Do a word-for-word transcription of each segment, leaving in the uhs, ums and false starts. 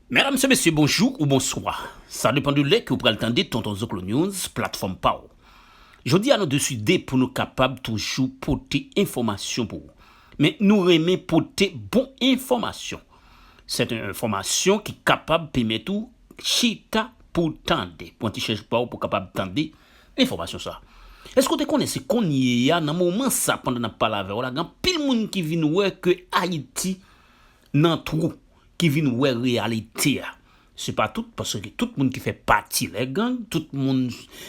Medam e mesye, bonjou ou bonswa. Sa depann de lè ke w pral tande Tonton Zoklo News, platfòm pa w. Jodi a nou deside pou nou kapab toujou pote enfòmasyon pou ou. Men nou renmen pote bon enfòmasyon. Se yon enfòmasyon ki kapab pèmèt ou chita pou tande. Pran ti chèz pa w pou kapab tande enfòmasyon sa. Èske w te konnen se kounye a, nan moman sa, pandan n ap pale avè w la, gen anpil moun ki vin wè ke Ayiti nan twou, ki vin wè reyalite a? Se pa tout, paske tout moun ki fè pati lè gang, tout moun,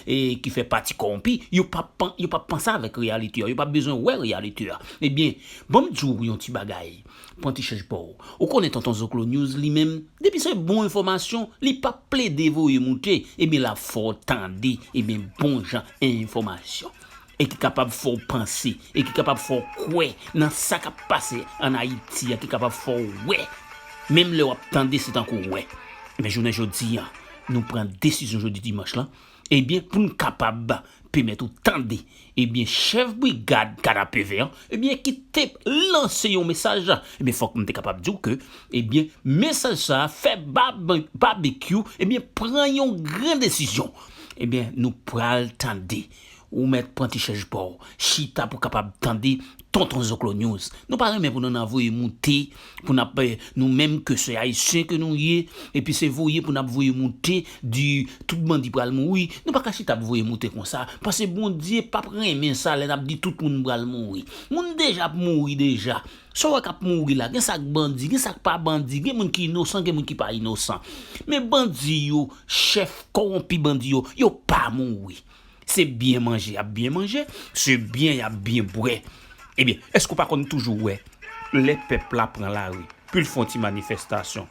e, ki fè pati kòwonpi, yo pa pan-, yo pa panse avèk reyalite a, yo pa bezwen wè reyalite a. Ebyen, ban m di w yon ti bagay. Pran ti chèz pa w. Ou konnen Tonton Zoklo News li menm, depi se bon enfòmasyon, li p ap plede voye moute, ebyen l ap fè w tande, ebyen bon jan enfòmasyon. E ki kapab fè w panse, e ki kapab fè w kwè nan sa k ap pase ann Ayiti a, ki kapab fè w wè. Menm lè w ap tande, se tankou w wè. Men jounen jodi a, nou pran desizyon jodi dimanch lan, ebyen, pou n kapab pèmèt ou tande, ebyen, chèf brigad Kanapevè an, ebyen, ki te lanse yon mesaj, ebyen, fòk m te kapab di w ke, ebyen, mesaj sa a fè Bab-, Babekyou, ebyen, pran yon gran desizyon. Ebyen, nou pral tande. Ou mèt pran ti chèz pa w, chita pou kapab tande Tonton Zoklo News. Nou pa renmen pou nou nan voye moute, pou n ap, eh, nou menm ke se Ayisyen ke nou ye, epi se voye pou n ap voye moute, di tout bandi pral mouri. Nou pa ka chita ap voye moute konsa, paske Bondye p ap renmen sa lè n ap di tout moun pral mouri. Moun deja ap mouri deja. Sa w wè k ap mouri la, gen sa k bandi, gen sa k pa bandi, gen moun ki inosan, gen moun ki pa inosan. Men bandi yo, chèf kòwonpi bandi yo, yo pa mouri. Se byen manje y ap byen manje, se byen y ap byen bwè. Ebyen, èske w pa konn toujou wè, lè pèp la pran lari, pou l fè yon ti manifestasyon,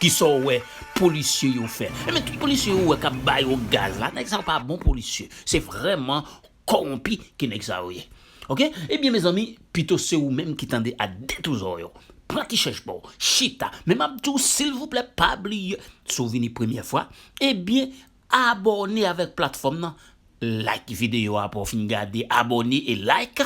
kisa w wè polisye yo fè? Ebyen, tout polisye yo wè k ap ba yo gaz la, nèg sa yo pa bon polisye. Se vrèman kòwonpi ke nèg sa yo ye. Oke? Ebyen, mezanmi, pito se ou menm ki tande a de tou zòrèy w. Pran ti chèz pa w, chita. Men m ap di w, silvouplè, pa bliye, si w vini premyè fwa, ebyen, abòne avèk platfòm nan, like videyo a apre w fin gade, abòne e like,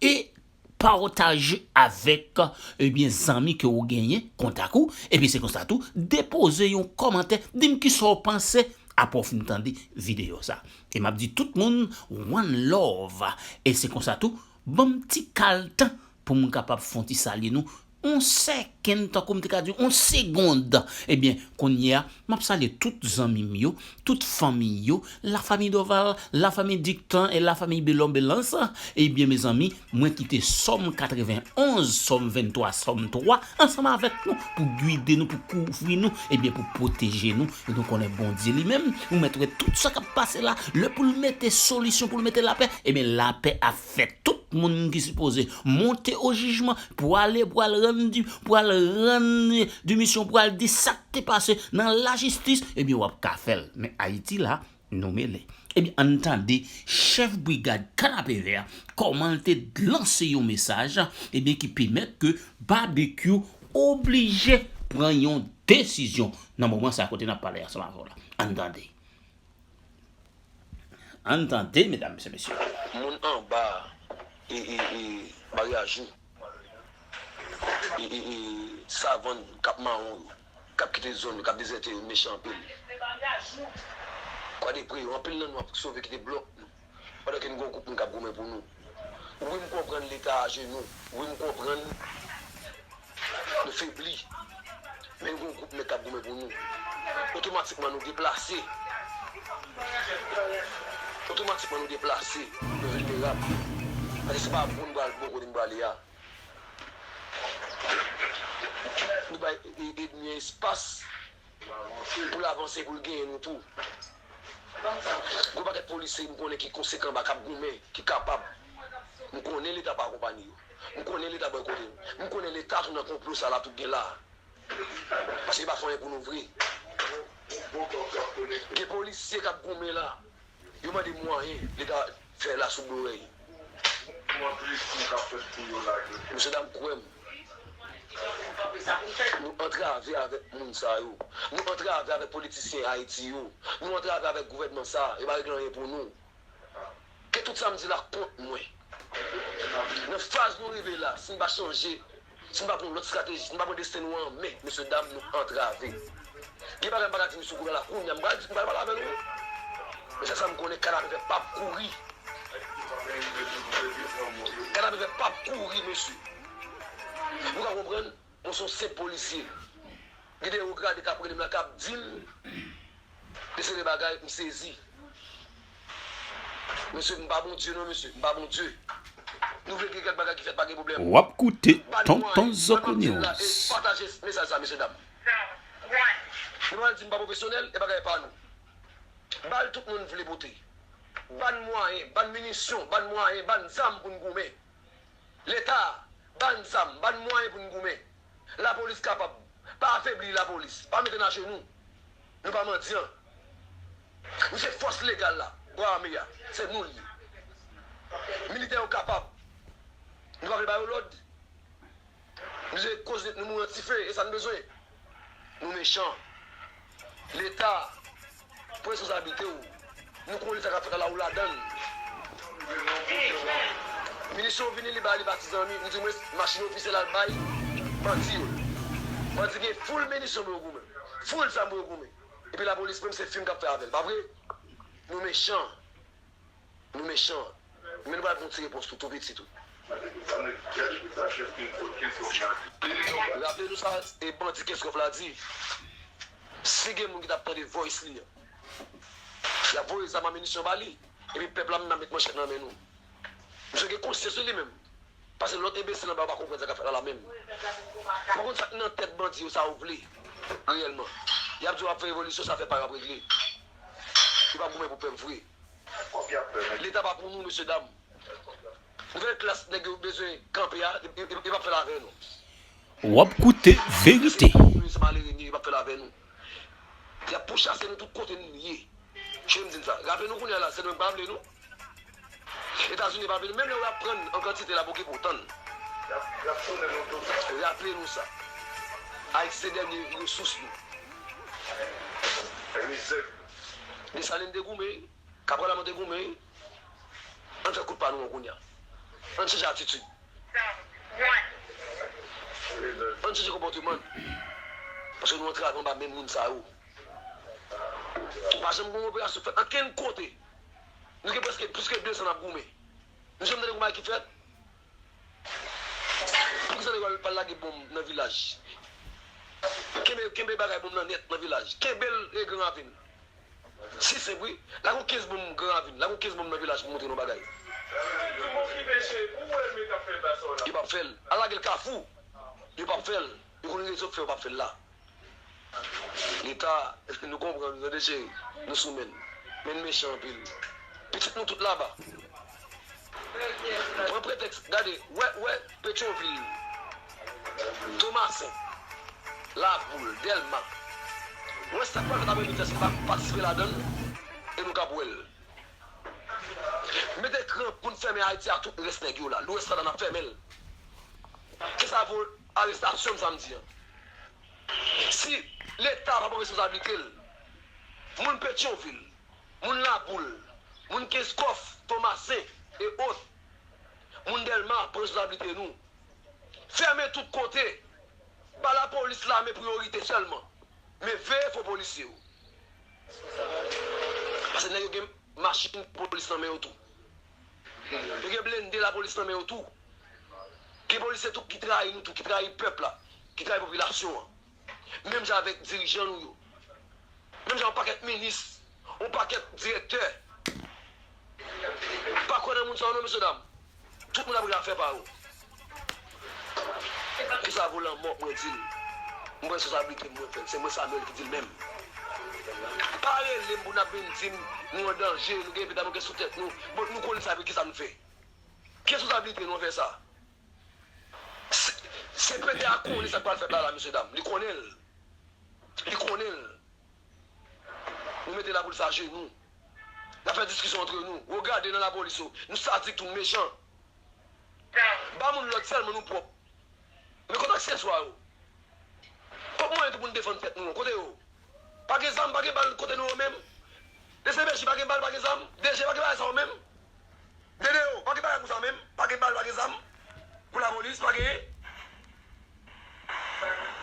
e pataje avèk, ebyen, zanmi ke w genyen, kontak ou, epi se konsa tou, depoze yon kòmantè, di m kisa w panse apre w fin tande videyo sa. E m ap di tout moun, one love, e se konsa tou, ban m ti kal tan pou m kapab fè yon ti salye nou, yon sèkenn, tankou m te ka di, yon segond. Ebyen, kounye a, m ap salye tout zanmi m yo, tout fanmi yo, lafanmi Doval, lafanmi Diktan e lafanmi Belon Belans. Ebyen, mezanmi, mwen kite Sòm katrevenn onz, Sòm venntwa, Sòm twa, ansanm avèk nou, pou gide nou, pou kouvri nou, ebyen, pou pwoteje nou. E nou konnen Bondye li menm, ou mèt wè tout sa k ap pase la, lè pou l mete solisyon, pou l mete lapè, ebyen, lapè ap fèt. Tout moun ki sipoze monte o jijman, pwale, pwal rann di, pwal rann dimisyon, pwal di sa k te pase nan lajistis, ebyen, w ap ka fè l. Men Ayiti la, nou mele. Ebyen, ann tande chèf brigad Kanapevè a, kòman l te lanse yon mesaj, ebyen, ki pèmèt ke Babekyou oblije pran yon desizyon nan moman sa kote n ap pale ansanm avè w la. Ann tande. Ann tande, medam e mesye. Moun anba, e, e, e, baryaj ou. E, e, e, savann k ap mawon yo, k ap kite zòn yo, k ap dezète yo, mechan anpil. Kwadepre yo, anpil nan nou ap sove kite blòk nou. Pandan ke n gen yon gwoup moun k ap goumen pou nou. Wi, m konprann leta ajenou. Wi, m konprann nou febli. Men n gen yon gwoup nèg k ap goumen pou nou. Otomatikman, nou deplase. Otomatikman, nou deplase. Nou vilnerab. Paske se pa pou n pral bò kote n prale a. Nou bay e-, e-, ènmi an espas pou l avanse, pou l genyen nou tou. Gwo pakèt polisye m konnen ki konsekan ba k ap goumen, ki kapab. M konnen Leta pa akonpaye yo. M konnen Leta bòykote yo. M konnen Leta tou nan konplo sa la tout gen la. Paske yo pa fè anyen pou nou vre. Gen polisye k ap goumen la. Yo mande mwayen Leta fè la sou do rèy. Mesye dam, kwè m. Nou antrave avèk moun sa yo. Nou antrave avèk politisyen Ayiti yo. Nou antrave avèk gouvènman sa. Yo pa regle anyen pou nou. Ke tout sa m di la kont mwen. Nan faz nou rive la, si n pa chanje, Si n pa pran yon lòt estrateji, si n pa pran desten nou an men, mesye dam, nou antrave. Gen bagay m pa ka di misye kounye a la, kounye a, m pral, m pral pale avè nou. Men sèl sa m konnen, kadavè p ap kouri. Kadavè p ap kouri, mesye. Nou ka konprann, mwen se yon senp polisye. Gen de wo grade k ap rele m la, k ap di m, de seri bagay, m sezi. Mesye, m pa Bondye non, mesye. M pa Bondye. Nou vle gen kèk bagay ki fèt, pa gen pwoblèm. W ap koute Tonton Zòko News. Pataje mesaj sa, mesye dam. Nou pral di m pa pwofesyonèl, e bagay pa nou. Bal tout moun vle pote. Ban mwayen, ban minisyon, ban mwayen, ban zam pou n goumen. Leta, ban zam, ban mwayen pou n goumen. Lapolis kapab. Pa afebli lapolis. Pa mete n ajenou. Nou pa mandyan. Nou se fòs legal la. Bwa ame a. Se nou l ye. Militè yo kapab. Nou pa vle ba yo lòd. Nou se koz nou mouri an dife. E sa n bezwen. Nou mechan. Leta, pran responsablite w. Nou konnen sa k ap fèt la, la ou ladan l. Minisyon vini, li bay li pa ti zanmi, ou di mwen machin ofisyèl al bay bandi yo. Bandi gen full minisyon pou yo goumen, full zam pou yo goumen. Epi lapolis menm se fim k ap fè avè l, pa vre? Nou mechan. Nou mechan. Men nou pral fè yon ti repons tou, tou piti tou. Raple nou sa, e bandi Kenskof la di. Si gen moun ki t ap tande voice li an, y ap voye zam a minisyon ba li. Epi pèp la menm ap met manchèt nan men nou. Misye gen konsyans li menm. Paske lòt enbesil anba yo pa konprann sa k ap fèt la la menm. Ou pa konn sa k nan tèt bandi yo, sa yo vle reyèlman. Y ap di w ap fè revolisyon, sa fè pa yo ap regle. Yo pa goumen pou pèp vre. Leta pa pou nou, mesye dam. Nouvèl klas nèg yo bezwen kanpe a, yo, yo, yo p ap fè l avè nou. W ap koute verite. Se malere n ye, yo p ap fè l avè nou. Y ap pouchase nou tout kote n ye. Tchwe m di n sa. Raple nou kounye a la, se nou menm k pa vle nou. Etazini pa vle nou. Menm lè w ap pran n an kantite la pou okipe w, tann. Raple nou sa. Ayiti se dènye resous nou. Desalin te goumen, Kapral Laman te goumen. Ann fè kout pa nou an kounye a. Ann chanje atitid. Ann chanje konpòteman n. Paske nou antrave anba men moun sa yo. Pa janm gen yon operasyon fèt ankenn kote. Nou gen prèske plis ke dezan n ap goumen. Nou janm tande yon bagay ki fèt? Poukisa nèg yo pa al lage bonm nan vilaj? Kenbe, kenbe bagay bonm nan nèt nan vilaj. Kenbe l e Gran Ravin. Si senp wi. Lage yon kenz bonm Gran Ravin. Lage yon kenz bonm nan vilaj pou montre nou bagay. Yo p ap fè l. Al lage l Kafou. Yo p ap fè l. Yo konn rezon k fè yo p ap fè l la. Leta, nou konprann, tande cheri, nou sou men n. Men n mechan anpil. Pitit nou tout laba. Pran pretèks, gade, wè, wè, Petyonvil, Tomasen, Laboul, Dèlma. Wè sa k pral fèt aprè midi a, si n pa patisipe ladan l, e nou k ap wè l. Mete kran pou n fèmen Ayiti a tout rès nèg yo la. Lwès la, n ap fèmen l. Kisa vo arestasyon m samdi an? Si Leta pa pran responsablite l, moun Petyonvil, moun Laboul, moun Kenskòf, Tomasen e ot, moun Dèlma, pran responsablite nou. Fèmen tout kote. Ba lapolis lame priyorite sèlman. Men veye fo polisye yo. Paske nèg yo gen machin polis nan men yo tou. Yo gen blende lapolis nan men yo tou. Gen polisye tou ki trayi nou tou, ki trayi pèp la, ki trayi popilasyon an. Menm jan avèk dirijan nou yo. Menm jan yon pakèt minis, yon pakèt direktè. Pa kwè nan moun sa yo non, mesye dam. Tout moun ap rele afè pa yo. Kisa vo lanmò, mwen di l. Mwen pran responsablite m, mwen fè l. Se mwen Samuel ki di l menm. Pa rele m pou n ap vin di m nou an danje, nou gen epi damouke sou tèt nou. Bon, nou konnen sa pou kisa nou fè. Ki responsablite nou an fè sa? Se, se pete a konnen sa k pral fèt la, la, mesye dam. Li konnen l. Li konnen l. Nou mete lapolis ajenou. N ap fè diskisyon antre nou. Wo gade nan lapolis yo. Nou sadik tou, nou mechan. Ba moun lòd sèlman, nou pwòp. Men kote akseswa yo? Kot mwayen tou pou n defann tèt nou an? Kote yo? Pa gen zam, pa gen bal kote nou yo menm? D C P J pa gen bal, pa gen zam? D G pa gen bagay sa yo menm? D D O pa gen bagay konsa menm? Pa gen bal, pa gen zam? Pou lapolis, pa genyen?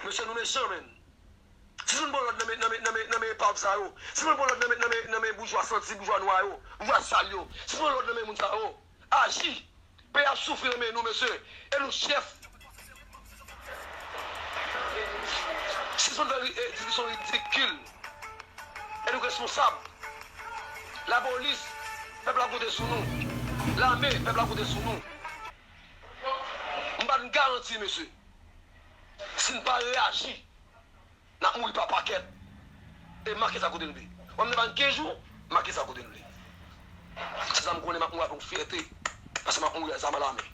Mesye, nou mechan, menn. Si nou pran lòd nan men, nan men, nan men, nan men epav sa yo, si nou pran lòd nan men, nan men, nan men boujwa santi, boujwa nwa yo, boujwa sal yo, si nou pran lòd nan men moun sa yo, aji. Peyi ap soufri nan men nou, mesye. E nou chèf. Sispann fè ri- e, diskisyon ridikil. E nou responsab. Lapolis, pèp la konte sou nou. Lame, pèp la konte sou nou. M ba n garanti, mesye. Si n pa reyaji, n ap mouri pa pakèt. E make sa kote n vle. Wè m nan pa n kenz jou, make sa kote n vle. Se sa m konnen, m ap mouri avèk yon fyète. Paske m ap mouri ak zam a la men.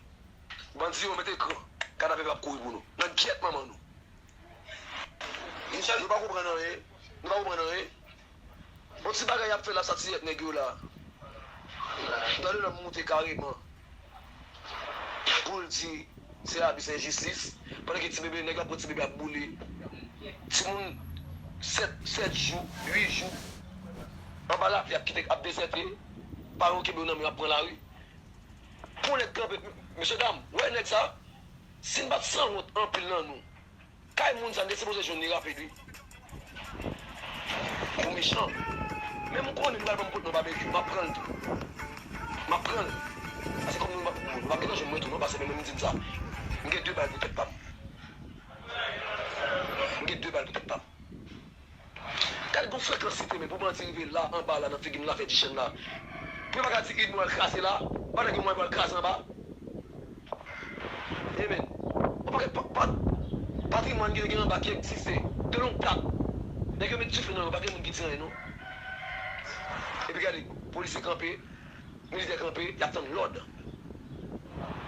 Bandi yo mete kran. Kadav pèp ap kouri pou nou. Nan gyèt manman nou. Nou pa konprann anyen. Nou pa konprann anyen. Bon, ti bagay y ap fè la, sa ti yèt nèg yo la. Tande lòm moute kareman. Pou l di se abi, se enjistis. Pandan ke ti bebe, nèg la pran ti bebe ap boule. Timoun sèt, sèt jou, uit jou. Anba lapli ap kite, ap dezète. Paran yo kenbe yo nan men yo ap pran lari. Pou nèg kanpe, mesye dam, wè nèg sa, si n pa t sanwont anpil nan nou, kay moun sa, n te sipoze jwenn li rapid, wi. Ou mechan. Menm m konnen nou pral ban m pot nan babekyou, m ap pran l tou. M ap pran l. Paske kòm nou, nou p ap gentan jwenn mwen tou, non, paske menm m di n sa. M gen de bal pou tèt pa m. M gen de bal pou tèt pa m. Gade gon frekansite, men pou bandi rive la, anba la, nan figi m la, fè ti chenn la. Pou yo pa ka di, Idmo al kraze la, pandan gen mwen pou al kraze anba. Amen. Yon pakèt pa- pa- patrimwàn ki te gen anba ki egziste de long dat. Nèg yo met dife nan yo, pa gen moun ki di anyen, non. Epi gade, polisye kanpe, militè kanpe, y ap tann lòd.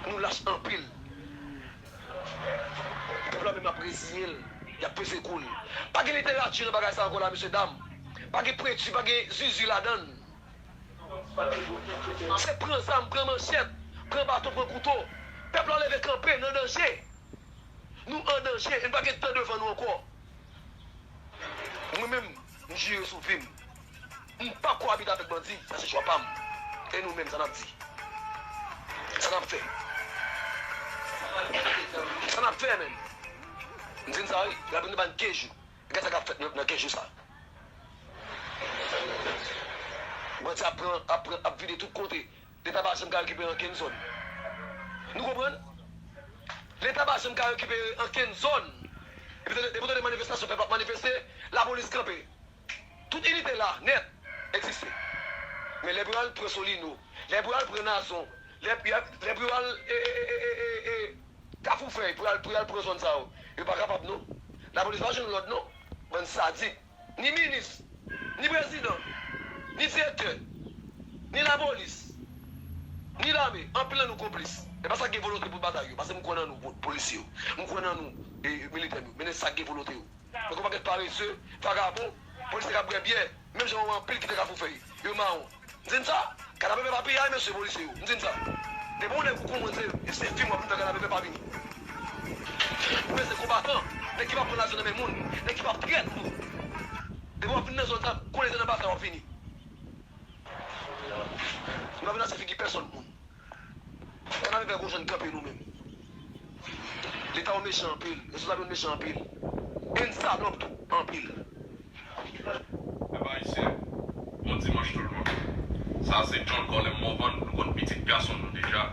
Nou lach anpil. Pèp la menm ap reziye l, y ap peze kou l. Pa gen literati nan bagay sa ankò la, mesye dam. Pa gen pwenti, pa gen zuzu ladan l. Se pran zam, pran manchèt, pran baton, pran kouto. Pèp la leve kanpe nan danje. Nou an danje, e n pa gen tan devan nou ankò. Mwen menm, m jire sou vi m. M p ap kowabite avèk bandi, sa se chwa pa m. E nou menm, sa n ap di? Sa n ap fè? Sa n ap fè, menm? M di n sa, wi, rapid, nou ba n kenz jou. Gade sa k ap fèt nan, nan kenz jou sa. Bandi ap pran, ap pran, ap vide tout kote. Leta pa janm ka rekipere ankenn zòn. Nou konprann? Leta pa janm ka rekipere ankenn zòn. Depi w tande, depi w tande manifestasyon, pèp ap manifeste, lapolis kanpe. Tout inite la, nèt, egziste. Men lè pou y al pran Solino, lè pou y al pran Nazon, lè, lè pou y al, e, e, Kafou Fèy, pou y al, pou y al pran zòn sa yo, yo pa kapab, non. Lapolis pa jwenn lòd, non. Bann sadik. Ni minis, ni prezidan, ni direktè, ni lapolis, ni lame, anpil nan nou konplis. E pa sa k gen volonte pou batay yo, paske m kwè nan nou, po- polisye yo. M kwè nan nou, e, militè nou. Men sa k gen volonte yo. Men gon pakèt parese, vagabon, polisye k ap bwè byè, menm jan w wè anpil kite Kafou Fèy. Yo mawon. M di n sa, Kadav pèp a piyay, mesye polisye yo. M di n sa. Depi yon nèg ou konprann se, se fim w ap vin fè Kadav pèp a vini. Ou wè se konbatan, nèg ki p ap pran lajan nan men moun, nèg ki p ap trèt moun. Depi w ap vin nan zòn sa, konnen se nan batay w ap fini. Nou pa vin achte figi pèsonn moun. Kadav pèp gon jan n kanpe nou menm. Leta yo mechan anpil, responsab yo mechan anpil. E n salòp tou anpil. Pèp ayisyen, bon dimanch tout le monde. Sa se John Colem Morvan, nou konn pitit gason nou deja.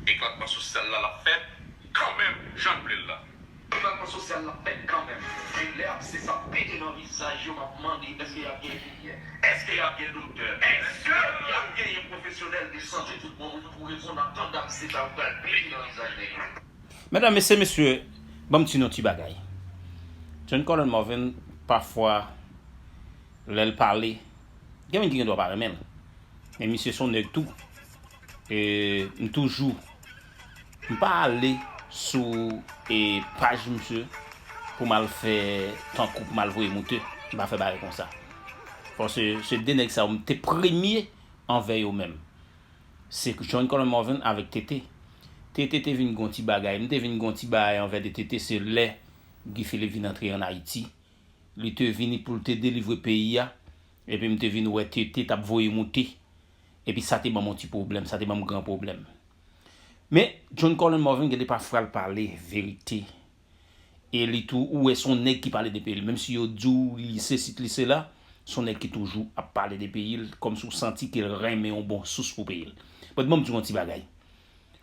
Eklatman sosyal la, l ap fèt kanmenm jan n vle l la. Eklatman sosyal la fèt kanmenm. E lè abse sa ap pete nan vizaj yo, m ap mande, èske y ap gen enfimyè? Èske y ap gen doktè? Èske y ap genyen pwofesyonèl de sante tout bon pou reponn a tandam se sa yo pral pete nan vizaj nèg yo? Medam, mesye, mesye, ban m di nou ti bagay. John Colem Morvan, pafwa, lè l pale, gen moun ki gen dwa pa renmen l. Men misye se yon nèg tou. E m toujou, m pa ale sou, e, paj misye pou m al fè tankou pou m al voye moute. M pa fè bagay konsa. Paske se de nèg sa yo m te premye anvè yo menm. Se John Colem Morvan avèk Tete. Tete te vin gon ti bagay. M te vin gon ti bagay anvè de Tete, se lè Guy Philippe vin antre ann Ayiti. Li te vini pou l te delivre peyi a. Epi m te vin wè Tete t ap voye moute. Epi sa te ban m yon ti pwoblèm, sa te ban m gran pwoblèm. Men, John Colem Morvan gen de pafwa l pale verite. E li tou, ou wè se yon nèg ki pale de peyi l. Menm si yo di w li sesi, li sela, se yon nèg ki toujou ap pale de peyi l, kòmsi w santi ke l renmen yon bon sous pou peyi l. But ban m di w yon ti bagay.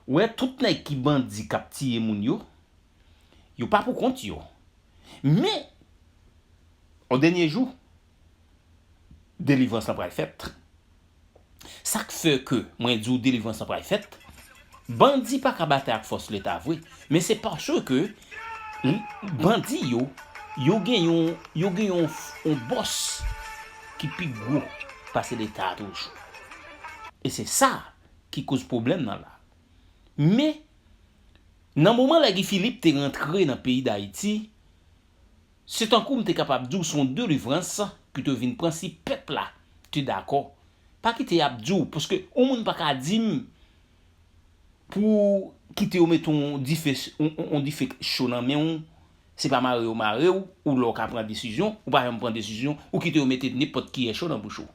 Ou wè tout nèg ki bandi k ap tiye moun yo, yo pa pou kont yo. Men, o dènye jou, delivrans lan pral fèt. Sa k fè ke mwen di w delivrans lan pral fèt, bandi pa ka batay ak fòs Leta vre, men se paske bandi yo, yo gen yon, yo gen yon, yon bòs ki pi gwo pase Leta a toujou. E se sa ki koz pwoblèm nan la. Men, nan moman lè Guy Philippe te rantre nan peyi Dayiti, se tankou m te kapab di w se yon delivrans ki te vin pran si pèp la te dakò. Pa kite y ap di w, paske yon moun pa ka di m pou kite yo mete yon dife, yon, yon, yon dife cho nan men w, se pa mare yo mare w, ou lè w ka pran desizyon, ou pa janm pran desizyon, ou kite yo mete nenpòt kiyè cho nan bouch ou.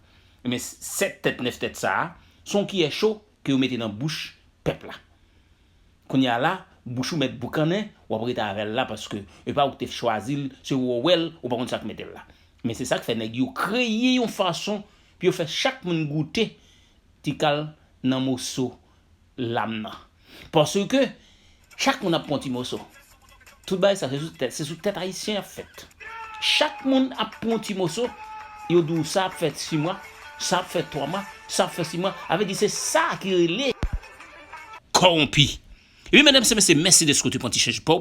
Men sèt tèt, nèf tèt sa a, se yon kiyè cho ke yo mete nan bouch pèp la. Kounye a la, bouch ou mèt boukannen, w ap rete avè l la paske e pa ou ki te chwazi l, se ou wè l, ou pa konn sa k mete l la. Men se sa k fè nèg yo kreye yon fason pou yo fè chak moun goute ti kal nan moso lam nan. Paske chak moun ap pran ti moso. Tout bagay sa, se sou tèt, se sou tèt ayisyen ap fèt. Chak moun ap pran ti moso, yo di w sa ap fè sis mwa, sa ap fè twa mwa, sa ap fè sis mwa. A vle di se sa ki rele kòwonpi. Epi medam e mesye, mèsi dèske w te pran ti chèz pa w.